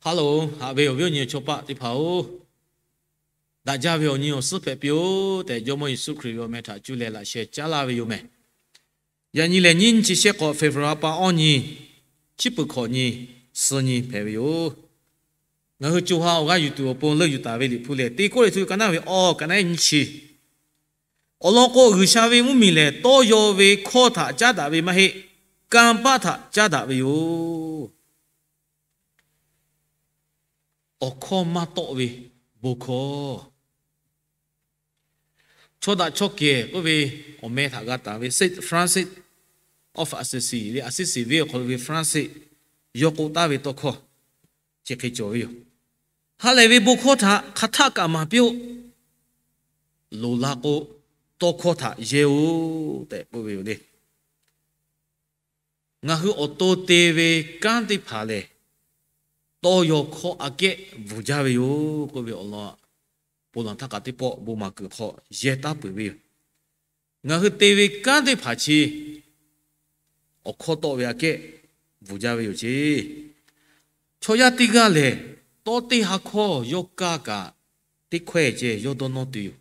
Hello, haꞈ ve awˬ viˉ awˬ nyi awˬ chaw paˆ teˇ hpaˍ-oˬ, daꞈ jaˇ ve awˬ nyi awˬ suhˉ hpehꞈ piˇ-oˆ tehꞈ, Jawˇmawˇ Yeˍsuˆ Hkriꞈ ve awˬ meh htaꞈ cuˇ leh laꞈ sheh caˉ laˇ ve yoˬ meh. Yaꞈ nyi lehˬ, nyiˇ nyi chi shehˆ k'awꞈ February pa awˇ nyi, chi peuˬ hkawꞈ nyi, suh nyi hpehꞈ ve yoˬ. Ngaˬ hui co ha awˬ g'aˇ yuˬ tuˬ awˬ pon leuˆ yuˬ taˍ ve Liꞈ hpu lehˬ, Teˇ Kawˇrenˍhtuˆ ve ka naˉ ve awˬ ka naˉ nyiˇ chi. Awˬ lawn k'o, G'uiˬsha ve mvuhˇmiˬ lehˬ, tawˇ yaw ve hkawˇ htaꞈ caˉ daꞈ ve maˇ heˆ, kanˇ paˆ htaꞈ caˉ daꞈ ve yoˬ. Awˬ hkawˇ maˇ tawˆ ve bon hkawˇ. Chaw daꞈ chaw kehˬ k'oˆ ve awˬ meh htaꞈ g'a taˍ ve Saint Francis of Assisi leh Aˍsiˍsiˍ venˇ awˬ hk'aw lo ve Francis yawˇ k'oˆ taˍ ve tawˇ hkawˇ chi hk'e cawˬ ve yoˬ. Ha lehˬ ve bon hkawˇ htaꞈ hk'aˬ htaˆ kaꞈ maˍ piˇ-oˆ. Loˍ la k'o, tawˇ hkawˇ htaꞈ yehˇ-oˆ tehꞈ k'oˆ ve yoˬ le. Ngaˬ hui awˬ to te ve kanˉ teˇ hpaˍ lehˬ, tawˇ yaw hkawˇ aꞈ kehˉ bvuhˬ jaˇ ve yoˬ k'oˆ ve awˬ lawn, ponˬ laˬ htaˇ kaꞈ teˇ pawˆ bon maˍ kuiˬ hk'aw yehˇ taˉ peuˬ ve yoˬ. Ngaˬ hui te ve kanˉ teˇ hpaˍ chi awˬ hkawˇ tawˆ ve aꞈ kehˉ bvuhˬ jaˇ ve yoˬ ceˇ. Chaw yaˇ teˇ g'aˇ lehˬ, tawˇ teˇ ha hkawˇ yawˇ kaˇ kaꞈ, teˇ hkawehˇ ceh yawˇ dawˇ nawˇ tuˬ yoˬ.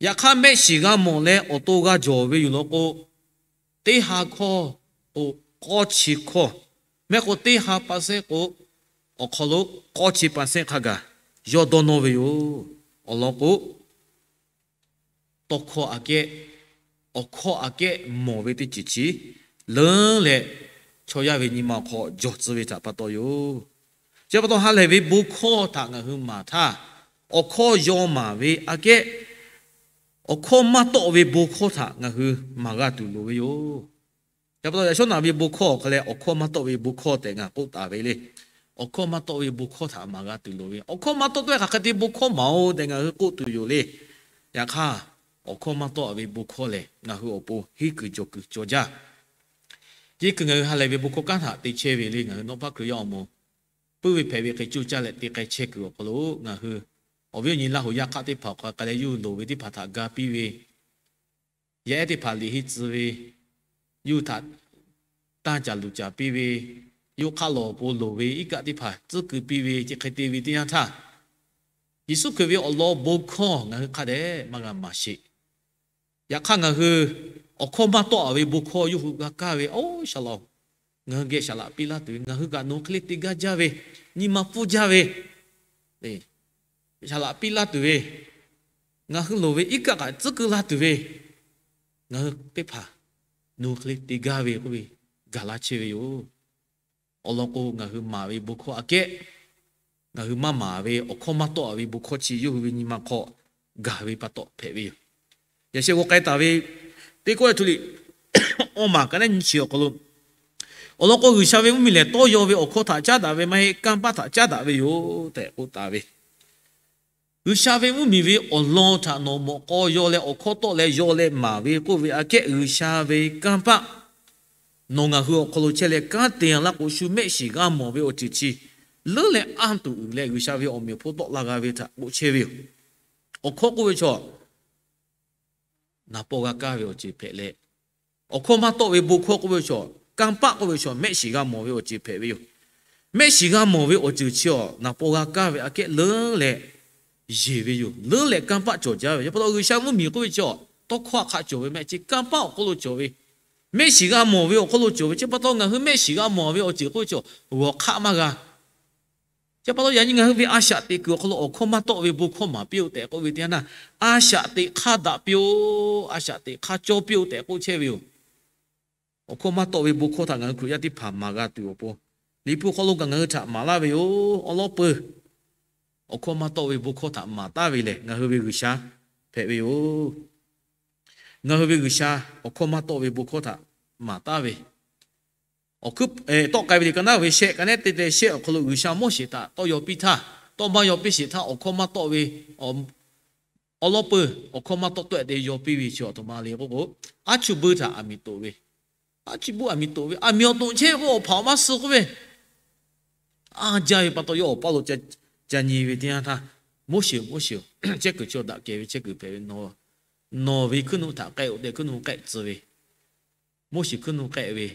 Yaꞈ hk'aˇ, mehˆ shiˍ g'a mawˬ leh awˬ to g'a jawˬ ve yoˬ law k'o, teˇ ha hkawˇ k'o, k'awˇ chi hkawˇ, mehˆ k'o teˇ ha pa sehˆ k'o, awˬ hk'aw lo k'awˇ chi pa sehˆ hk'a gaˬ yawˇ dawˇ nawˇ ve yoˬ. Awˬ lawn k'o, tawˇ hkawˇ aꞈ kehˉ, awˬ hkawˇ aꞈ kehˉ mawˬ ve teˇ ceuˬ chi leuˉ leh, chaw yaˇ ve nyi ma awˬ hk'aw jawˬ tcuh ve htaꞈ pa taw yoˬ. Chi pa taw ha lehˬ ve bon hkawˇ htaꞈ ngaˬ hui maˍ htaˇ, awˬ hkawˇ yaw maˍ ve aꞈ kehˉ, awˬ hkawˇ maˇ tawˆ ve bon hkawˇ htaꞈ ngaˬ hui maˍ g'a tuˬ loˍ ve yoˬ. Chi pa taw yaꞈ shawˉ naꞈ ve bon hkawˇ awˬ hk'a leh awˬ hkawˇ maˇ tawˆ ve bon hkawˇ tehꞈ ngaˬ k'oˆ taˍ ve le. Awˬ hkawˇ maˇ tawˆ ve bon hkawˇ htaꞈ maˍ g'a tuˬ loˍ ve, awˬ hkawˇ maˇ tawˆ tawˆ hk'aˬ hk'e te bon hkawˇ maˍ-oˬ tehꞈ ngaˬ hui k'oˆ tuˬ yoˬ le. Yaꞈ hk'aˇ, awˬ hkawˇ maˇ tawˆ ve bon hkawˇ lehˬ, ngaˬ hui awˬ pon henˇ kuiˬ jawˬ kuiˬ cawˬ jaˇ. Yeˇ kuiˬ ngaˬ hui ha lehˬ ve bon hkawˇ kanˉ htaꞈ te chehˇ ve le. Ngaˬ hui nawˇ paˆ Hkriꞈ yaˇ awˬ moˍ puiˉ ve hpehꞈ ve hk'e coˇ caˇ leh te k'ai chehˇ kuiˬ awˬ hk'aw lo ngaˬ hui awˬ viˉ awˬ nyi Laˇ huˍ yaˇ hk'aˆ teˇ hpaˍ awˬ hk'aw k'ai leh yawˇ hui loˍ ve teˇ hpaˍ htaꞈ ga piˇ ve, yaˇ ehˉ teˇ hpaˍ liꞈ henˇ tcuh ve, yawˇ hui htaꞈ tanˇ caˍ luˬ caˍ piˇ ve, yawˇ hui hk'aˆ lawˬ awˬ pon loˍ ve iˉ kaˆ teˇ hpaˍ tcuhˉ keu piˇ ve, chi hk'e te ve teˇ yanˇ htaˇ, Yeˍsuˆ Hkriꞈ ve awˬ lawn bon hkawˇ ngaˬ hui hk'a dehꞈ maˇ g'a maˍ sheˍ. Yaꞈ hk'aˇ, ngaˬ hui awˬ hkawˇ maˇ tawˆ ve bon hkawˇ yawˇ hui g'a kaˇ ve, oˇ, shaˍ laꞈ-oˬ, ngaˬ hui geh shaˍ laꞈ piˇ laˇ tuˬ ve, ngaˬ hui kaꞈ nawˬ hui hk'e le te gaˇ jaˇ ve, nyi ma pfuhˇ jaˇ ve, shaˍ laꞈ piˇ laˇ tuˬ ve, ngaˬ hui loˍ ve iˉ kaˆ kaꞈ tcuhˉ keu laˇ tuˬ ve, ngaˬ hui teˇ hpaˍ nawˬ hui hk'e le te gaˇ ve k'oˆ ve, gaˬ laˇ chehˇ ve yoˬ. Awˬ lawn k'o, ngaˬ hui maˍ ve bon hkawˇ aꞈ kehˉ, ngaˬ hui maˇ maˍ ve awˬ hkawˇ maˇ tawˆ ve bon hkawˇ chi yawˇ hui ve nyi ma hk'aw gaˬ ve pa taw hpehꞈ ve yoˬ. Yaꞈ sheh g'aw k'ai taˍ ve Teˇ Kawˇ Eˇ htu liꞈ awˇ maˬ ka naˉ nyi chi awˬ hk'aw lo, awˬ lawn k'o, G'uiˬsha ve mvuhˇmiˬ lehˬ, tawˇ yaw ve awˬ hkawˇ htaꞈ caˉ daꞈ ve maˇ heˆ, kanˇ paˆ htaꞈ caˉ daꞈ ve yoˬ tehꞈ k'oˆ taˍ ve. G'uiˬsha ve mvuhˇmiˬ ve awˬ lawn htaꞈ nawˬ mawꞈ k'aw yaw leh awˬ hkawˇ tawˆ leh yaw leh maˍ ve k'oˆ ve aꞈ kehˉ, G'uiˬsha ve kanˇ paˆ nawˬ ngaˬ hui awˬ hk'aw lo chehˇ leh kanˉ te laˇ k'o, shu mehˆ shiˍ g'a mawˬ ve awˬ ceuˬ chi leuˉ leh anˇ tuˬ uiˍ leh G'uiˬsha ve awˬ meꞈ awˬ hponˇ tawˆ la g'a ve htaꞈ k'oˆ chehˇ ve yoˬ. Awˬ hkawˇ k'oˆ ve chaw naˍ paw g'a kaˇ ve awˬ ceuˬ hpehꞈ leh, awˬ hkawˇ maˇ tawˆ ve bon hkawˇ k'oˆ ve chaw, kanˇ paˆ k'oˆ ve chaw mehˆ shiˍ g'a mawˬ ve awˬ ceuˬ hpehꞈ ve yoˬ. Mehˆ shiˍ g'a mawˬ ve awˬ ceuˬ chi awˬ naˍ paw g'a kaˇ ve aꞈ kehˉ leuˉ leh yeˬ ve yoˬ. Leuˉ leh kanˇ paˆ cawˬ jaˇ ve. Chi pa taw G'uiˬsha mvuhˇmiˬ k'oˆ ve chi awˬ tawˇ hkawˇ aꞈ hk'a cawˬ ve mehˆ, chi kanˇ paˆ awˬ hk'aw lo cawˬ ve, mehˆ shiˍ g'a mawˬ ve awˬ hk'aw lo cawˬ ve. Chi pa taw ngaˬ hui mehˆ shiˍ g'a mawˬ ve awˬ ceuˬ k'oˆ ve chaw g'awˬ hk'aˆ maˇ g'a. Chi pa taw yaꞈ nyi ngaˬ hui ve a shaꞈ teꞈ kuiˬ awˬ hk'aw lo awˬ hkawˇ maˇ tawˆ ve bon hkawˇ maˍ piˇ-oˆ tehꞈ k'oˆ ve teˇ yanˇ, a shaꞈ teꞈ hk'aˇ daꞈ piˇ-oˆ, a shaꞈ teꞈ hk'aˇ cawˇ piˇ-oˆ tehꞈ k'oˆ chehˇ ve yoˬ. Awˬ hkawˇ maˇ tawˆ ve bon hkawˇ htaꞈ ngaˬ hui Hkriꞈ yaˇ teˇ hpaˍ maˍ g'a tuˬ awˬ pon, Liꞈ hpu hk'aw lo kaꞈ ngaˬ hui htaꞈ maˍ laˇ ve yoˬ. Awˬ lawn peuˬ, awˬ hkawˇ maˇ tawˆ ve bon hkawˇ htaꞈ maˍ taˍ ve lehˬ, ngaˬ hui ve G'uiˬsha hpehꞈ ve yoˬ. Ngaˬ hui ve G'uiˬsha awˬ hkawˇ maˇ tawˆ ve bon hkawˇ htaꞈ maˍ taˍ ve, awˬ hkuiˉ tawˆ k'ai ve liꞈ ka naˉ ve shehˆ, ka naˉ te te shehˆ awˬ hk'aw lo G'uiˬsha Moˉseˍ htaꞈ tawˇ yaw piˇ htaˇ, tawˇ maˇ yaw piˇ sheˍ htaˇ, awˬ hkawˇ maˇ tawˆ ve awˬ lawn peuˬ, awˬ hkawˇ maˇ tawˆ tawˆ-e te yaw piˇ ve chi awˬ htoꞈ ma le k'oˆ k'o, aˉ chuˇ buiˇ htaꞈ aˬ miˍ toꞈ ve, aˉ chuˇ buiˇ aˬ miˍ toꞈ ve, aˬ miˍ awˬ toꞈ chehˇ k'o awˬ hpaꞈ awˬ maˇ suh k'oˆ ve, a jaˇ ve pa taw yawˇ awˬ paˇ lo ca nyi ve teˇ yanˇ htaˇ, Moˉseˍ, Moˉseˍ-oˬ, chehˇ kuiˬ chi awˬ daꞈ kehˬ ve chehˇ kuiˬ hpehꞈ ve, nawˬ ve hkuiˉ nuˆ htaꞈ k'ehˆ-oˆ tehꞈ hkuiˉ nuˆ k'ehˆ tcuh ve, Moˉseˍ hkuiˉ nuˆ k'ehˆ ve,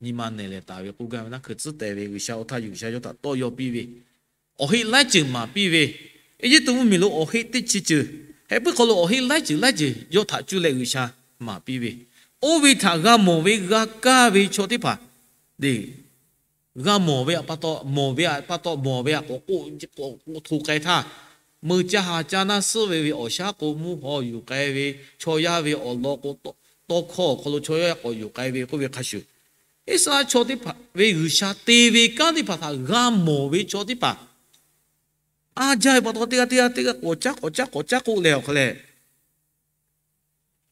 nyi ma nehˬ lehˬ taˍ ve k'oˆ gaˇ ve naˉ hkui tcuhˉ tehˬ ve G'uiˬsha oˇ htaˇ yuˬ sha yawˇ htaꞈ tawˇ yaw piˇ ve, awˬ heˆ laiˉ ceuˬ maˍ piˇ ve, Eˇjiˇtuꞈ mvuhˇmiˬ lo awˬ heˆ teˇ chi ceuˬ hpehꞈ puiˉ hk'aw lo awˬ heˆ laiˉ ceuˬ laiˉ ceuˬ yawˇ htaꞈ cuˇ leh G'uiˬsha maˍ piˇ ve, oˇ ve htaꞈ g'a mawˬ ve g'a kaˇ ve chaw teˇ hpaˍ, g'a mawˬ ve pa taw mawˬ ve pa taw mawˬ ve a k'awꞈ k'oˆ hto k'ai htaˇ, meuˇ caˇ ha caˇ naˇ suhˉ ve ve awˬ shaˉ k'o mvuhˇ haw yuˬ k'ai ve, chaw yaˇ ve awˬ lawn k'o tawˇ hkawˇ awˬ hk'aw lo chaw yaˇ k'awꞈ yuˬ k'ai ve k'oˆ ve hk'a shuˍ, Iˉsaˍreˍlaˆ chaw teˇ hpaˍ ve G'uiˬsha te ve kanˉ teˇ hpaˍ htaꞈ g'a mawˬ ve chaw teˇ hpaˍ, a jaˇ ve pa taw teˇ g'aˇ teˇ g'aˇ teˇ g'aˇ k'awꞈ caˉ k'awꞈ caˉ k'awꞈ caˉ k'oˆ leh awˬ hk'a lehˬ,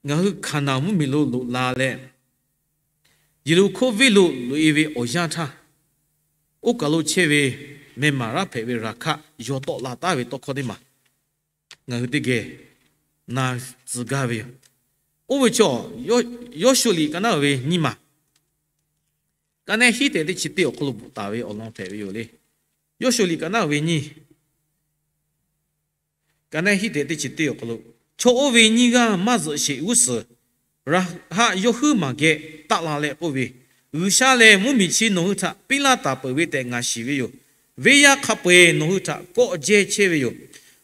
ngaˬ hui Hkaˍnanˍ mvuhˇmiˬ lo loꞈ la leh, Yeˍriˆhkoˇ venˇ lo loꞈ e ve awˬ yanˇ htaˇ, oˇ kaˬ lo chehˇ ve meh maˍ raˇ hpehꞈ ve Raˍhkaˆ yaw tawˆ la taˍ ve tawˇ hkawˇ teˇ maˬ ngaˬ hui teˇ geh na tcuh gaˇ ve yoˬ. Oˇ ve chaw, Yawˇshuˆ liꞈ ka naˉ ve nyiˇ maˬ, ka naˉ hiˉ tehꞈ teˇ chi teˇ awˬ hk'aw lo bvuhꞈ taˍ ve awˬ lawn hpehꞈ ve yoˬ le. Yawˇshuˆ liꞈ ka naˉ ve nyiˇ, ka naˉ hiˉ tehꞈ teˇ chi teˇ awˬ hk'aw lo, chaw oˇ ve nyiˇ g'aˇ maˇ zuhꞈ sheˍ g'uˇ suhˍ Raˍhkaˆ yawˇ huiˉ maˬ geh taˆ la leh k'oˆ ve, G'uiˬsha lehˬ mvuhˇmiˬ chi nawˬ hui htaꞈ piˇ laˇ taˍ peuˬ ve tehꞈ ngaˬ shiˍ ve yoˬ. Venˇ yaˇ hk'a peu-eˬ nawˬ hui htaꞈ kawˆ jehˇ chehˇ ve yoˬ.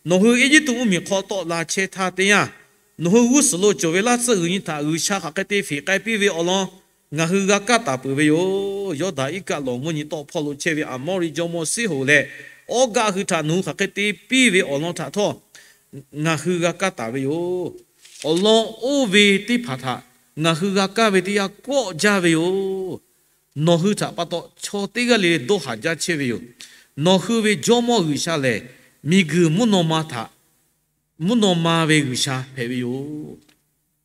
Nawˬ hui Eˇjiˇtuꞈ mvuhˇmiˬ hk'aw tawˆ la chehˇ htaˇ teˇ yanˇ, nawˬ hui g'uˇ suhˍ lo cawˬ ve laˇ tsuhˇ g'uiˬ nyi htaꞈ G'uiˬsha hk'aˬ hk'e te feꞈ k'ai piˇ ve awˬ lawn ngaˬ hui g'a kaˇ taˍ peuˬ ve yoˬ. Yawˇdanˍ iˉ kaˆ lawˬ mvuhˇ nyi tawˆ hpawˇ lo chehˇ ve Aˍmawˇriˆ jawˇmawˇ Siˉhoꞈ lehˬ, awˉ gaˆ hui htaꞈ nawˬ hui hk'aˬ hk'e te piˇ ve awˬ lawn htaꞈ htawˇ ngaˬ hui g'a kaˇ taˍ ve yoˬ. Awˬ lawn oˇ ve teˇ hpaˍ htaꞈ ngaˬ hui g'a kaˇ ve teˇ yanˇ kawˆ jaˇ ve yoˬ. Nawˬ hui htaꞈ pa taw chaw teˇ g'aˇ le le dawˇ haˍ jaˇ chehˇ ve yoˬ. Nawˬ hui ve Jawˇmawˇ G'uiˬsha lehˬ, miˬguiˬ mvuhˇ naw ma htaꞈ, mvuhˇ naw ma ve G'uiˬsha hpehꞈ ve yoˬ.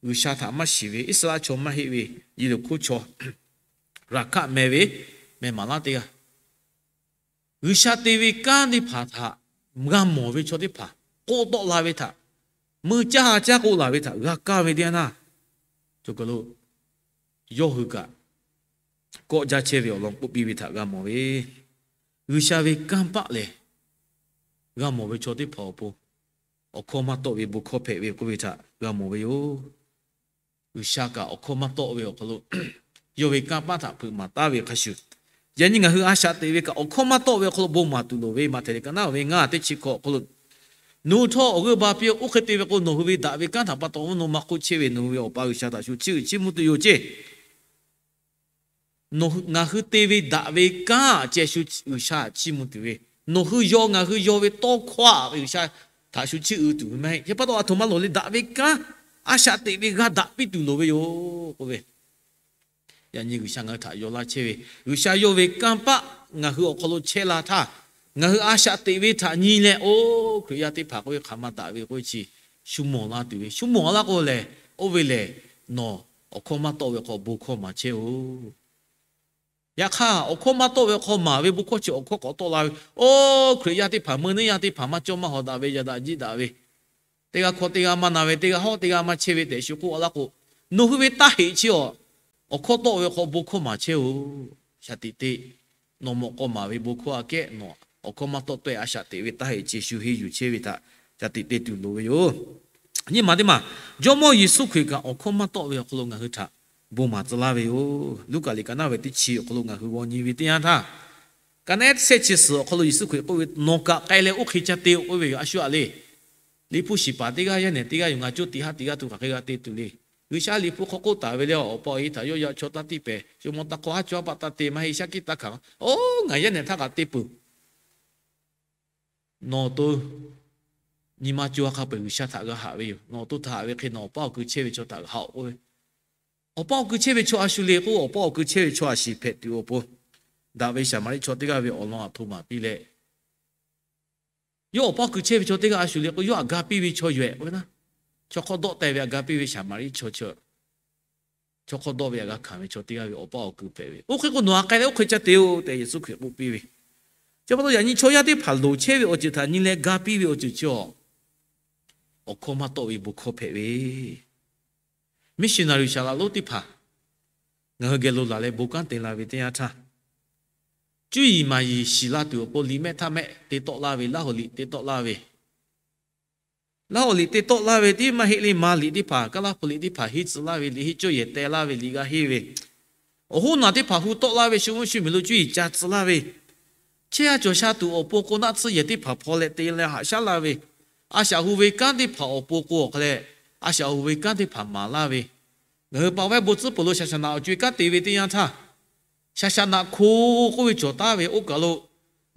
G'uiˬsha htaꞈ maˇ shiˍ ve, Iˉsaˍreˍlaˆ chaw maˇ heˆ ve, Yeˍriˆhkoˇ chaw, Raˍhkaˆ meh ve meh maˍ laˇ teˇ g'aˇ, G'uiˬsha te ve kanˉ teˇ hpaˍ htaꞈ g'a mawˬ ve chaw teˇ hpaˍ, k'oˆ tawˆ la ve htaꞈ, meuˇ caˇ ha caˇ k'oˆ laˬ ve htaꞈ g'a kaˇ ve teˇ yanˇ naˇ, cawˬ kaˬ lo yawˇ hui kaꞈ kawˆ jaˇ chehˇ ve awˬ lawn k'oˆ piˇ ve htaꞈ g'a mawˬ ve, G'uiˬsha ve kanˇ paˆ lehˬ, g'a mawˬ ve chaw teˇ hpaˍ awˬ pon awˬ hkawˇ maˇ tawˆ ve bon hkawˇ hpehꞈ ve k'oˆ ve htaꞈ g'a mawˬ ve yoˬ. G'uiˬsha kaꞈ awˬ hkawˇ maˇ tawˆ ve awˬ hk'aw lo, yawˇ ve kanˇ paˆ htaꞈ hpeuꞈ maˍ taˍ ve hk'a shuˍ, yaꞈ nyi ngaˬ hui a shaꞈ teꞈ ve kaꞈ awˬ hkawˇ maˇ tawˆ ve awˬ hk'aw lo bon maˍ tuˬ loˍ ve, Maꞈhtehˍ liꞈ ka naˉ ve ngaˇ teˇ chi hkawꞈ awˬ hk'aw lo, nawˬ hui htawˇ awˬ g'euˆ ba piˇ-oˆ. Oˇ hk'e te ve k'o, nawˬ hui ve daꞈ ve kanˉ htaꞈ pa taw mvuhˇ naw ma hk'oˆ chehˇ ve nawˬ hui ve Awˬ pa G'uiˬsha htaꞈ shu chiˇ uiˍ chiˇ mvuh tuˬ yoˬ ceˇ. Ngaˬ hui te ve daꞈ ve kanˉ ceh shu G'uiˬsha htaꞈ chiˇ mvuh tuˬ ve, nawˬ hui yaw ngaˬ hui yaw ve tawˇ hkawˇ a ve G'uiˬsha htaꞈ shu chiˇ uiˍ tuˬ ve maˇ heˆ. Chi pa taw a htoꞈ ma loˍ le, daꞈ ve kanˉ a shaꞈ teꞈ ve g'a daꞈ piˇ tuˬ loˍ ve yoˬ k'oˆ ve, yaꞈ nyi G'uiˬsha ngaˬ hui htaꞈ yaw laˇ chehˇ ve, G'uiˬsha yawˇ ve kanˇ paˆ ngaˬ hui awˬ hk'aw lo chehˇ la htaˇ, ngaˬ hui a shaꞈ teꞈ ve htaꞈ nyi leh, oˇ Hkriꞈ yaˇ teˇ hpaˍ k'oˆ ve hk'aˬ ma daꞈ ve k'oˆ ve chi shu mawˬ la tuˬ ve, shu mawˬ laˇ k'o lehˬ, oˇ ve lehˬ nawˬ awˬ hkawˇ maˇ tawˆ ve hk'aw bon hkawˇ maˍ chehˇ-oˬ. Yaꞈ hk'aˇ, awˬ hkawˇ maˇ tawˆ ve hk'aw maˍ ve bon hkawˇ chi awˬ hkawˇ k'awꞈ tawˆ la ve, oˇ Hkriꞈ yaˇ teˇ hpaˍ, meuˇ neˇ yaˇ teˇ hpaˍ maˇ cawˇ maˇ hawˍ daꞈ ve, yaꞈ daꞈ jiˆ daꞈ ve, teˇ g'aˇ hkawˇ teˇ g'aˇ maˇ na ve, teˇ g'aˇ hawˉ teˇ g'aˇ maˇ chehˇ ve tehꞈ shu k'oˆ laˇ k'o, nawˬ hui ve taˇ heꞈ chi awˬ, awˬ hkawˇ tawˆ ve hk'aw bon hkawˇ maˍ chehˇ-oˬ. Shaˍ tiꞈ te. Nawˬ mawꞈ k'aw maˍ ve bon hkawˇ aꞈ kehˉ nawˬ awˬ hkawˇ maˇ tawˆ tawˆ-e a shaꞈ teꞈ ve taˇ heꞈ ceh shu henˇ yuˬ chehˇ ve htaꞈ shaˍ tiꞈ te tuˬ loˍ ve yoˬ. Nyiˇ maˬ teˇ maˬ, Jawˇmawˇ Yeˍsuˆ Hkriꞈ kaꞈ awˬ hkawˇ maˇ tawˆ ve awˬ hk'aw lo ngaˬ hui htaꞈ bon maˍ tcuh laˇ ve yoˬ. Luˉkaꞈ liꞈ ka naˉ ve teˇ chi awˬ hk'aw lo ngaˬ hui g'aw nyi ve teˇ yanˇ htaˇ, ka naˉ shehˆ chi suhˍ awˬ hk'aw lo Yeˍsuˆ Hkriꞈ k'oˆ ve, Nawˬ kaꞈ k'ai leh oˇ hk'e ca te-oˬ k'oˆ ve yoˬ. A shu aꞈ le, Liꞈ hpu shiˍ paˍ teˇ g'aˇ yaˇ nehˬ teˇ g'aˇ yoˬ. Ngaˬ coˇ tiꞈ haˉ tiꞈ g'aˇ tuˬ hk'aˬ hk'e g'a te tuˬ le. G'uiˬsha Liꞈ hpu hk'aw k'oˆ taˍ ve le, Awˬ pa awˬ e htaꞈ yawˇ yaꞈ chaw taˇ tiˇ pehˍ, shu maw taˇ hk'aw haˉ chaw haˉ paˆ taˇ te, maˇ heˆ shaˉ kiˆ taˇ hkanˍ, oˇ ngaˬ yaˇ nehˬ htaˇ kaꞈ te peuˬ. Nawˬ awˬ to nyi ma co ha hk'a peu-eˬ G'uiˬsha htaꞈ g'a haꞈ ve yoˬ. Nawˬ awˬ to htaꞈ haꞈ ve hk'e nawˬ awˬ paˇ awˬ kui chehˇ ve chaw htaꞈ haꞈ-oˬ k'oˆ ve, awˬ paˇ awˬ kui chehˇ ve chaw a shu le k'o, awˬ paˇ awˬ kui chehˇ ve chaw a shiˍ hpehꞈ tuˬ awˬ pon, daꞈ ve Saˍmaˍriˆ chaw teˇ g'aˇ ve awˬ lawn aˬ htoꞈ ma piˇ leh, yawˇ awˬ paˇ awˬ kui chehˇ ve chaw teˇ g'aˇ a shu le k'o, yawˇ aꞈ ga piˇ ve chaw yoˬ-ehꞈ k'oˆ ve naˉ, chaw hk'awˇ dawˆ teh ve aꞈ ga piˇ ve Saˍmaˍriˆ chaw chi, chaw hk'awˇ dawˆ ve aꞈ g'a hkanˍ ve chaw teˇ g'aˇ ve awˬ paˇ awˬ kui hpehꞈ ve. Oˇ hk'e k'o, nawˬ aꞈ k'ai leh oˇ hk'e ca te-oˬ tehꞈ Yeˍsuˆ Hkriꞈ k'oˆ piˇ ve. Chi pa taw yaꞈ nyi chaw yaˇ teˇ hpaˍ loˍ chehˇ ve awˬ ceuˬ htaꞈ nyi leh ga piˇ ve awˬ ceuˬ chi awˬ, awˬ hkawˇ maˇ tawˆ ve bon hkawˇ hpehꞈ ve. Missionary saˍ laꞈ lonˉ teˇ hpaˍ ngaˬ hui geh lo laˬ leh bon kanˉ te la ve teˇ yanˇ htaˇ, cuˇ yiˍ maˍ yiˍ shiˍ la tuˬ awˬ pon liꞈ mehˆ htaˇ mehˆ te tawˆ laˇ ve, Laˇ hoꞈ liꞈ te tawˆ laˇ ve, Laˇ hoꞈ liꞈ te tawˆ laˇ ve tiˉ maˇ heˆ le, ma liꞈ teˇ hpaˍ, Kaˉlaˇ hpu liꞈ teˇ hpaˍ henˇ tcuh laˇ ve, liꞈ henˇ cawˇ yehˬ teh laˇ ve, liꞈ g'a henˇ ve, Awˬ hoˉ naˬ teˇ hpaˍ hu tawˆ laˇ ve, shu mvuhˇ shu miˬ lo cuˇ yiˍ ca tcuh laˇ ve, chehˇ a cawˬ sha tuˬ awˬ pon k'o, naˆ tsuhˇ yehˬ teˇ hpaˍ hpaw leh te leh haꞈ shaˉ laˇ ve, a shaꞈ hu ve kanˉ teˇ hpaˍ awˬ pon k'o, awˬ hk'aw leh a shaꞈ hu ve kanˉ teˇ hpaˍ maˍ laˇ ve, ngaˬ hui pa vaiˇ bon tcuhˉ peuˬ lo shaˍ shaˍ naꞈ awˬ co-e kanˉ te ve teˇ yanˇ htaˇ, shaˍ shaˍ naꞈ hko k'oˆ ve cawˬ taˍ ve oˇ kaˬ lo,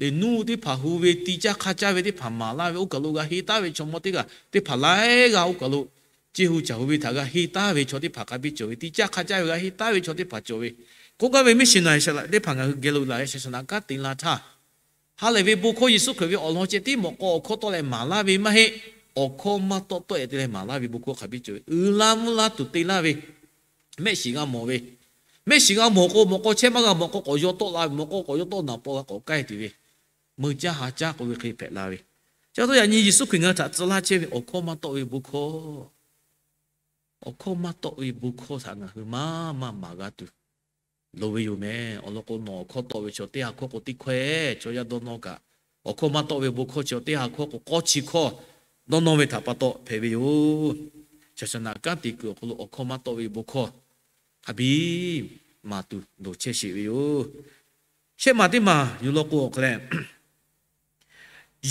le nuˇ teˇ hpaˍ hu ve, ti caˇ hk'a caˇ ve teˇ hpaˍ maˍ laˇ ve oˇ kaˬ lo g'a henˇ taˉ ve chaw mawˇ teˇ g'aˇ teˇ hpaˍ laiˉ g'aˇ oˇ kaˬ lo, ceˇ hu caˬ hu ve htaꞈ g'a henˇ taˉ ve chaw teˇ hpaˍ hk'a biˇ cawˬ ve, ti caˇ hk'a caˇ ve g'a henˇ taˉ ve chaw teˇ hpaˍ cawˬ ve, k'oˆ gaˇ ve miˇ shiˍ naˍ shaˍ laꞈ teˇ hpaˍ ngaˬ hui geh lo laˬ leh shaˍ shaˍ naꞈ kanˉ te la htaˇ, ha lehˬ ve bon hkawˇ Yeˍsuˆ Hkriꞈ ve awˬ lawn ceh tiˉ mawꞈ k'aw awˬ hkawˇ tawˆ leh maˍ laˇ ve maˇ heˆ. Awˬ hkawˇ maˇ tawˆ tawˆ-e te leh maˍ laˇ ve bon hkawˇ hk'a biˇ cawˬ ve, uiˍ la mvuhˇ la tuˬ te laˇ ve, mehˆ shiˍ g'a mawˬ ve, mehˆ shiˍ g'a mawˬ k'o, mawꞈ k'aw chehˇ maˇ g'a, mawꞈ k'aw k'awꞈ yaw tawˆ la ve, mawꞈ k'aw k'awꞈ yaw tawˆ naˍ paw g'a k'awꞈ k'ai tuˬ ve, meuˇ caˇ ha caˇ k'oˆ ve hk'e hpehꞈ la ve. Chi pa taw yaꞈ nyi Yeˍsuˆ Hkriꞈ ngaˬ hui htaꞈ tcuh laˇ chehˇ ve awˬ hkawˇ maˇ tawˆ ve bon hkawˇ, awˬ hkawˇ maˇ tawˆ ve bon hkawˇ htaꞈ ngaˬ hui maˇ maˇ maˍ g'a tuˬ loˍ ve yoˬ meh. Awˬ lawn k'o, nawˬ awˬ hkawˇ tawˆ ve chaw teˇ ha hkawˇ k'o teˇ hkawehˇ chaw yaˇ dawˇ nawˇ kaꞈ, awˬ hkawˇ maˇ tawˆ ve bon hkawˇ chi teˇ ha hkawˇ k'o k'awˇ chi hkawˇ dawˇ nawˇ ve htaꞈ pa taw hpehꞈ ve yoˬ. Shaˍ shaˍ naꞈ kanˉ te kuiˬ awˬ hk'aw lo awˬ hkawˇ maˇ tawˆ ve bon hkawˇ hk'a biˇ maˍ tuˬ loˍ chehˇ sheˍ ve yoˬ. Shehˆ maˬ teˇ maˬ yuˬ law k'o, awˬ hk'aw leh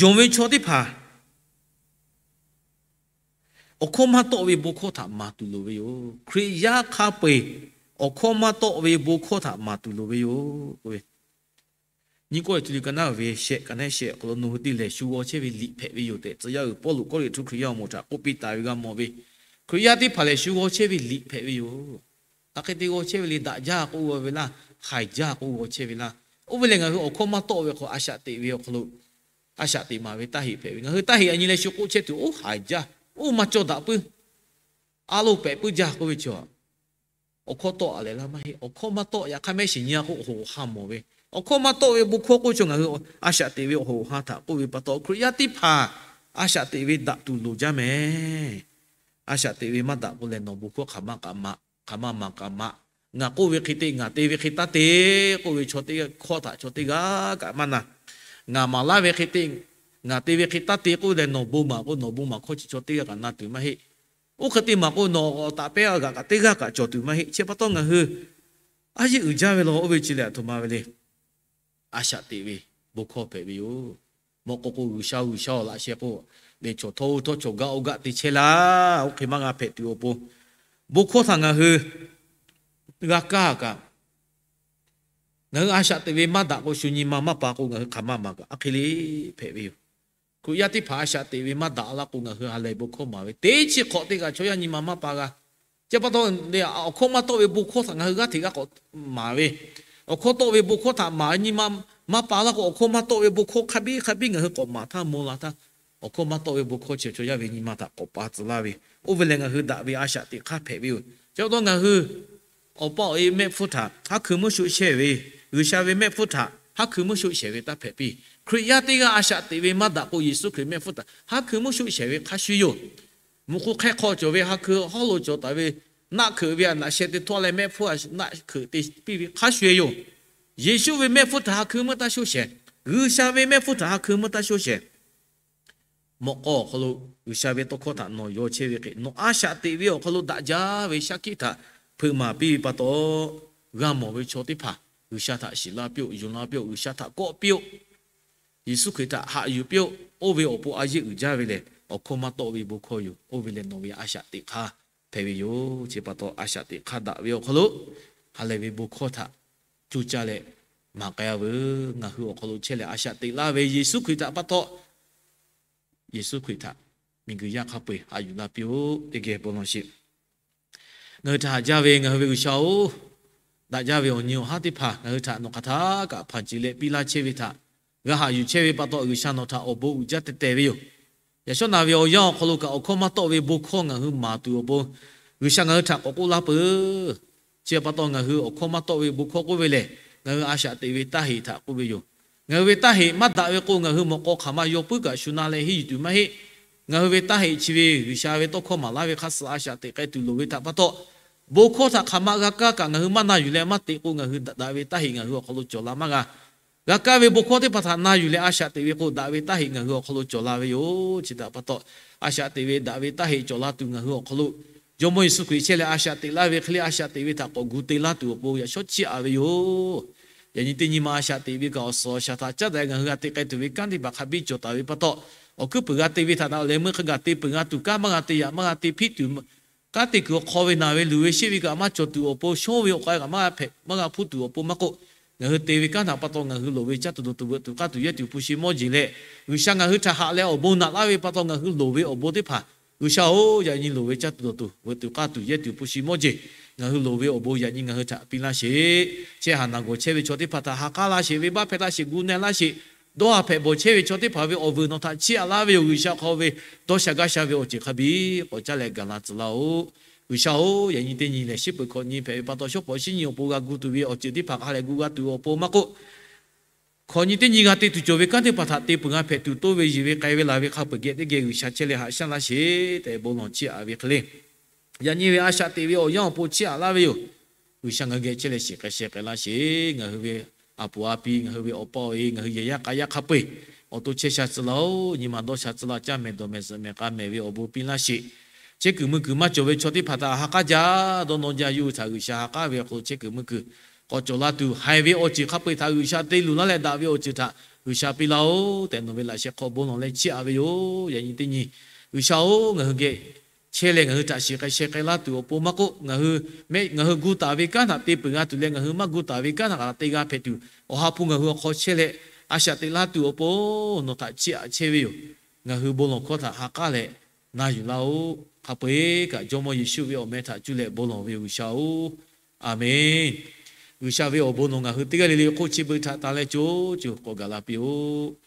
yonˍ ve chaw teˇ hpaˍ awˬ hkawˇ maˇ tawˆ ve bon hkawˇ htaꞈ maˍ tuˬ loˍ ve yoˬ. Hkriꞈ yaˇ hk'a peu-eˬ awˬ hkawˇ maˇ tawˆ ve bon hkawˇ htaꞈ maˍ tuˬ loˍ ve yoˬ. Nyi k'oˆ leh, Tiˆmoˍhtiˆ ka naˉ ve shehˆ, ka naˉ shehˆ awˬ hk'aw lo nawˬ hui te lehˬ shu g'aw chehˇ ve liꞈ hpehꞈ ve yoˬ tehꞈ, tcuh yaˇ uiˍ Pawˇluꞈ Kawˇrenˍhtuˆ Hkriꞈ yaˇ awˬ moˍ htaꞈ k'oˆ piˇ taˍ ve g'a mawˬ ve, Hkriꞈ yaˇ teˇ hpaˍ lehˬ shu g'aw chehˇ ve liꞈ hpehꞈ ve yoˬ. Hk'aˬ hk'e te g'aw chehˇ ve le, daꞈ jaˇ k'oˆ g'aw ve laˇ, haiˬ jaˇ k'oˆ g'aw chehˇ ve laˇ. Oˇ ve lehˬ, ngaˬ hui awˬ hkawˇ maˇ tawˆ ve hk'aw a shaꞈ teꞈ ve awˬ hk'aw lo a shaꞈ teꞈ maˍ ve taˇ heꞈ hpehꞈ ve, ngaˬ hui taˇ heꞈ a nyi leh shu k'oˆ chehˇ tuˬ, oˇ haiˬ jaˇ, oˇ maˇ cawˇ daꞈ puiˉ, a loˇ pehꞈ puiˉ jaˇ k'oˆ ve chaw, awˬ hkawˇ tawˆ a lehˬ laˇ maˇ heˆ. Awˬ hkawˇ maˇ tawˆ, yaꞈ hk'aˇ mehˆ shiˍ nyi a k'o awˬ hoꞈ awˬ ha mawˬ ve, awˬ hkawˇ maˇ tawˆ ve bon hkawˇ k'oˆ ve chaw ngaˬ hui a shaꞈ teꞈ ve awˬ hoꞈ awˬ ha htaꞈ k'oˆ ve pa taw, Hkriꞈ yaˇ teˇ hpaˍ a shaꞈ teꞈ ve daꞈ tuˬ loˍ jaˇ meh. A shaꞈ teꞈ ve maˇ daꞈ k'o lehˬ, nawˬ bon hkawˇ hk'aˬ maˇ k'aꞈ maꞈ, hk'aˬ maˇ maˍ k'aꞈ maꞈ. Ngaˬ k'oˆ ve hk'e te, ngaˬ te ve hk'e taˇ te k'oˆ ve chaw teˇ hkawˇ htaꞈ chaw teˇ g'aˇ kaꞈ maˇ na. Ngaˬ maˍ laˇ ve hk'e te, ngaˬ te ve hk'e taˇ te k'oˆ leh nawˬ bon maˍ k'o, nawˬ bon maˍ hkawˇ chi chaw teˇ g'aˇ kaꞈ na tuˬ maˇ heˆ. Oˇ hk'e te maˍ k'o, nawˬ taꞈ pehˉ g'a kaꞈ teˇ g'aˇ kaꞈ cawˬ tuˬ maˇ heˆ. Chi pa taw ngaˬ hui a yeˇ uiˍ jaˇ ve law, oˇ ve chi lehˬ aˬ htoꞈ ma ve le. A shaꞈ teꞈ ve bon hkawˇ hpehꞈ ve yoˬ. Mawꞈ k'aw k'o, G'uiˬsha G'uiˬsha awˬ laꞈ sheh k'o, lehˬ chaw htawˇ oˇ htawˇ chaw gaˇ oˇ gaˇ te chehˇ laˇ. Oˇ hk'e maˇ g'a hpehꞈ tuˬ awˬ pon, bon hkawˇ htaꞈ ngaˬ hui g'a kaˇ kaꞈ, ngaˬ hui a shaꞈ teꞈ ve maˇ daꞈ k'o, shu nyi ma maˇ pa k'o, ngaˬ hui hk'aˬ maˇ maˍ kaꞈ, a hk'e le hpehꞈ ve yoˬ. Hkriꞈ yaˇ teˇ hpaˍ a shaꞈ teꞈ ve maˇ daꞈ laˇ k'o, ngaˬ hui ha lehˬ bon hkawˇ maˍ ve teˇ chi hk'awꞈ teˇ g'aˇ chaw yaˇ nyi ma maˇ pa g'a. Chi pa taw, awˬ hkawˇ maˇ tawˆ ve bon hkawˇ htaꞈ ngaˬ hui g'aˇ hteꞈ g'a k'awꞈ maˍ ve, awˬ hkawˇ tawˆ ve bon hkawˇ htaꞈ maˍ nyi ma maˇ pa laˇ k'o, awˬ hkawˇ maˇ tawˆ ve bon hkawˇ hk'a biˇ hk'a biˇ ngaˬ hui k'awꞈ maˍ htaˇ maw la htaˇ, awˬ hkawˇ maˇ tawˆ ve bon hkawˇ chi chaw yaˇ ve nyi ma htaꞈ k'awꞈ pa tcuh laˇ ve, oˇ ve lehˬ ngaˬ hui daꞈ ve a shaꞈ teꞈ hk'aˇ hpehꞈ ve yoˬ. Chi pa taw ngaˬ hui awˬ pa awˬ e mehˆ hpfuhˇ htaꞈ haˉ hkui mvuhˇ shuˆ shehˍ ve, G'uiˬsha ve mehˆ hpfuhˇ htaꞈ haˉ hkui mvuhˇ shuˆ shehˍ ve taˇ hpehꞈ piˇ. Hkriꞈ yaˇ teˇ g'aˇ a shaꞈ teꞈ ve maˇ daꞈ k'o, Yeˍsuˆ Hkriꞈ mehˆ hpfuhˇ htaꞈ haˉ hkui mvuhˇ shuˆ shehˍ ve hk'a shuˍ yoˬ. Mvuhꞈ k'o hk'ehˇ hk'aw cawˬ ve ha hkui hawˉ lo cawˬ taˍ ve naˆ hkeuꞈ ve a naꞈ sheh te htawˇ leh mehˆ hpfuhˇ a naˆ hkeuꞈ te piˇ ve hk'a shuˍ yoˬ. Yeˍsuˆ ve mehˆ hpfuhˇ htaꞈ haˉ hkui mvuhˇ taˇ shuˆ shehˍ. G'uiˬsha ve mehˆ hpfuhˇ htaꞈ haˉ hkui mvuhˇ taˇ shuˆ shehˍ. Mawꞈ k'aw awˬ hk'aw lo G'uiˬsha ve tawˇ hkawˇ htaꞈ nawˬ yaw chehˇ ve hk'e, nawˬ a shaꞈ teꞈ ve awˬ hk'aw lo daꞈ jaˇ ve shaˉ hkiˆ htaꞈ hpeuꞈ maˍ piˇ ve pa taw, g'a mawˬ ve chaw teˇ hpaˍ G'uiˬsha htaꞈ shiˍ laˇ piˇ-oˆ, yonˍ laˇ piˇ-oˆ, G'uiˬsha htaꞈ kawˆ piˇ-oˆ. Yeˍsuˆ Hkriꞈ htaꞈ haꞈ yuˬ piˇ-oˆ. Oˇ ve awˬ pon a yeˇ uiˍ jaˇ ve lehˬ, awˬ hkawˇ maˇ tawˆ ve bon hkawˇ yoˬ. Oˇ ve lehˬ nawˬ ve a shaꞈ teꞈ hk'aˇ hpehꞈ ve yoˬ. Chi pa taw a shaꞈ teꞈ hk'aˇ daꞈ ve awˬ hk'aw lo ha lehˬ ve bon hkawˇ htaꞈ coˇ caˇ leh maˍ k'ai-a veuˬ. Ngaˬ hui awˬ hk'aw lo chehˇ leh a shaꞈ teꞈ laˇ ve Yeˍsuˆ Hkriꞈ htaꞈ pa taw, Yeˍsuˆ Hkriꞈ htaꞈ miˬguiˬ yaˇ hk'a peu-eˬ haꞈ yuˬ laˇ piˇ-oˆ. Teˇ geh bon lawˬ sheˍ. Ngaˬ hui htaꞈ haꞈ jaˇ ve ngaˬ hui ve G'uiˬsha-oˬ, daꞈ jaˇ ve awˬ nyi awˬ haˉ teˇ hpaˍ ngaˬ hui htaꞈ nawˬ hk'aˬ htaˇ kaꞈ hpanˍ ceˬ leh piˇ laˇ chehˇ ve htaꞈ g'a haꞈ yuˬ chehˇ ve pa taw, G'uiˬsha nawˬ htaꞈ awˬ bon uiˍ jaˇ teh teh ve yoˬ. Yaꞈ shawˉ naˍ ve awˬ yanˇ awˬ hk'aw lo kaꞈ awˬ hkawˇ maˇ tawˆ ve bon hkawˇ ngaˬ hui maˍ tuˬ awˬ pon, G'uiˬsha ngaˬ hui htaꞈ k'awꞈ k'oˆ laˇ peuˬ. Chi pa taw ngaˬ hui awˬ hkawˇ maˇ tawˆ ve bon hkawˇ k'oˆ ve lehˬ, ngaˬ hui a shaꞈ teꞈ ve taˇ heꞈ htaꞈ k'oˆ ve yoˬ. Ngaˬ hui ve taˇ heꞈ maˇ daꞈ ve k'o, ngaˬ hui mawꞈ k'aw hk'aˬ ma yaw puiˉ kaꞈ shu na leh henˇ yuˬ tuˬ maˇ heˆ. Ngaˬ hui ve taˇ heꞈ chi ve G'uiˬsha ve tawˇ hkawˇ maˍ laˇ ve hk'a suh a shaꞈ teꞈ k'ai tuˬ loˍ ve htaꞈ pa taw, bon hkawˇ htaꞈ hk'aˬ ma g'a kaˇ kaꞈ ngaˬ hui maˇ na yuˬ leh maˇ teꞈ k'o, ngaˬ hui daꞈ ve taˇ heꞈ ngaˬ hui awˬ hk'aw lo cawˬ la maˇ g'a. G'a kaˇ ve bon hkawˇ teˇ hpaˍ htaꞈ na yuˬ leh a shaꞈ teꞈ ve k'o, daꞈ ve taˇ heꞈ ngaˬ hui awˬ hk'aw lo cawˬ la ve yoˬ. Chi htaꞈ pa taw, a shaꞈ teꞈ ve daꞈ ve taˇ heꞈ cawˬ la tuˬ ngaˬ hui awˬ hk'aw lo Jawˇmawˇ Yeˍsuˆ Hkriꞈ chehˇ leh a shaꞈ teꞈ laˇ ve hk'e le, a shaꞈ teꞈ ve htaꞈ k'awꞈ gu te laˇ tuˬ awˬ pon yaꞈ shawˉ chiˇ aꞈ ve yoˬ. Yaꞈ nyi teˇ nyi ma a shaꞈ teꞈ ve kaꞈ awˬ suhˍ awˬ shaˍ htaꞈ caˉ daꞈ leh ngaˬ hui g'a te k'ai tuˬ ve kanˉ teˇ hpaˍ hk'a biˇ cawˬ taˍ ve pa taw, awˬ hkuiˉ puiˍ g'a te ve htaꞈ na leh meuˇ hk'a gaˬ te peuˬ g'a tuˬ kanˉ maˇ g'a te yaꞈ maˇ g'a te hpiˉ tuˬ, kanˉ te kuiˬ awˬ hk'aw ve naˬ ve luˬ ve sheˆ ve kaꞈ maˇ cawˬ tuˬ awˬ pon, shonˇ ve awˬ k'ai kaꞈ maˇ g'a hpehꞈ maˇ g'a hpuˇ tuˬ awˬ pon maˇ k'oˆ, ngaˬ hui te ve kanˉ htaꞈ pa taw ngaˬ hui loˍ ve caˇ tuˬ dawˬ tuˬ veuꞈ tuˬ k'aˇ tuˬ yehˇ tuˬ hpu shi mawˇ jeˬ leh, G'uiˬsha ngaˬ hui htaꞈ haꞈ leh awˬ bon naꞈ laˇ ve pa taw ngaˬ hui loˍ ve awˬ bon teˇ hpaˍ, G'uiˬsha-oˬ, yaꞈ nyi loˍ ve caˇ tuˬ dawˬ tuˬ veuꞈ tuˬ k'aˇ tuˬ yehˇ tuˬ hpu shi mawˇ jeˬ, ngaˬ hui loˍ ve awˬ bon yaꞈ nyi ngaˬ hui htaꞈ piˇ laˇ sheˍ. Chehˇ haˍ naˬ gawˬ chehˇ ve chaw teˇ hpaˍ htaꞈ ha k'aˉ laˇ sheˍ, venˇbaˆ hpehˇ laˇ sheˍ, gu na laˇ sheˍ. Dawˇ haˍ hpehꞈ bawˬ chehˇ ve chaw teˇ hpaˍ ve awˬ vuiˬ nawˬ htaꞈ chiˇ aꞈ laˇ ve yoˬ. G'uiˬsha hk'aw ve dawˇ sha gaˇ sha ve awˬ ceuˬ hk'a biˇ k'awꞈ caˇ leh gaˬ la tcuh laˇ-oˆ. G'uiˬsha-oˬ, yaꞈ nyi teˇ nyi lehˬ, shiˉ peuˬ hkawꞈ nyi hpehꞈ ve pa taw, shawˉ pawˍ shiˉ nyi awˬ pon g'a gu tuˬ ve awˬ ceuˬ teˇ hpaˍ hk'a lehˬ gu g'a tuˬ awˬ pon maˇ k'oˆ, hkawꞈ nyi teˇ nyi g'a te tuˬ cawˬ ve kanˉ teˇ hpaˍ htaꞈ te peuˬ g'a hpehꞈ tuˬ toˇ ve yiˬ ve k'ai ve laˬ ve hk'a peuˬ geh teˇ geh G'uiˬsha chehˇ leh haꞈ shaˉ laˇ sheˍ tehꞈ bon lawˬ chiˇ aꞈ ve hk'e le. Yaꞈ nyi ve a shaꞈ teꞈ ve awˬ yanˇ awˬ pon chiˇ aꞈ laˇ ve yoˬ. G'uiˬsha ngaˬ hui geh chehˇ leh shiˍ k'ai sheh k'ai laˇ sheˍ. Ngaˬ hui ve a poˍ a pi, ngaˬ hui ve awˬ pa awˬ e, ngaˬ hui yehˬ yaˇ k'a yaˇ hk'a peu-eˬ awˬ to chehˇ sha tcuh laˇ-oˆ. Nyi ma dawˇ sha tcuh laˇ, caˇ mehˍ dawˬ mehˍ zuhꞈ mehˍ k'a mehˍ ve awˬ bon piˇ laˇ sheˍ. Chehˇ kuiˬ mui kuiˬ maˇ cawˬ ve chaw teˇ hpaˍ htaꞈ ha k'aˉ jaˇ, dawˇ nawˇ jaˇ, yawˇ hui htaꞈ G'uiˬsha ha k'aˉ ve awˬ hk'aw lo chehˇ kuiˬ mui kuiˬ k'awꞈ cawˬ la tuˬ, haiˬ ve awˬ ceuˬ hk'a peu-eˬ htaꞈ G'uiˬsha te luˬ laˇ leh daꞈ ve awˬ ceuˬ htaꞈ G'uiˬsha piˇ laˇ-oˆ tehꞈ nawˬ ve laꞈ sheh hk'aw bon lawˬ leh chiˇ aꞈ ve yoˬ. Yaꞈ nyi teˇ nyi G'uiˬsha-oˬ, ngaˬ hui geh chehˇ leh ngaˬ hui htaꞈ shiˍ k'ai sheh k'ai laˇ tuˬ awˬ pon maˇ k'oˆ, ngaˬ hui mehˆ ngaˬ hui gu taˍ ve kanˉ htaꞈ te peuˬ g'a tuˬ leh ngaˬ hui maˇ gu taˍ ve kanˉ htaꞈ kaꞈ te g'a hpehꞈ tuˬ, Awˬ ha hpu ngaˬ hui awˬ hk'aw chehˇ leh a shaꞈ teꞈ laˇ tuˬ awˬ pon nawˬ htaꞈ chiˇ aꞈ chehˇ ve yoˬ. Ngaˬ hui bon lawˬ hkawˇ htaꞈ ha k'aˉ leh na yuˬ laˇ-oˆ. Hk'a peu-eˬ kaꞈ Jawˇmawˇ Yeˍsuˆ ve awˬ meh htaꞈ cuˇ leh bon lawˬ ve yoˬ, G'uiˬsha-oˬ, Aˍmenˍ. G'uiˬsha ve awˬ bon nawˬ ngaˬ hui teˇ g'aˇ le le hk'oˆ chi beuꞈ htaꞈ tanˍ leh co co k'awꞈ gaˬ la piˇ-oˆ.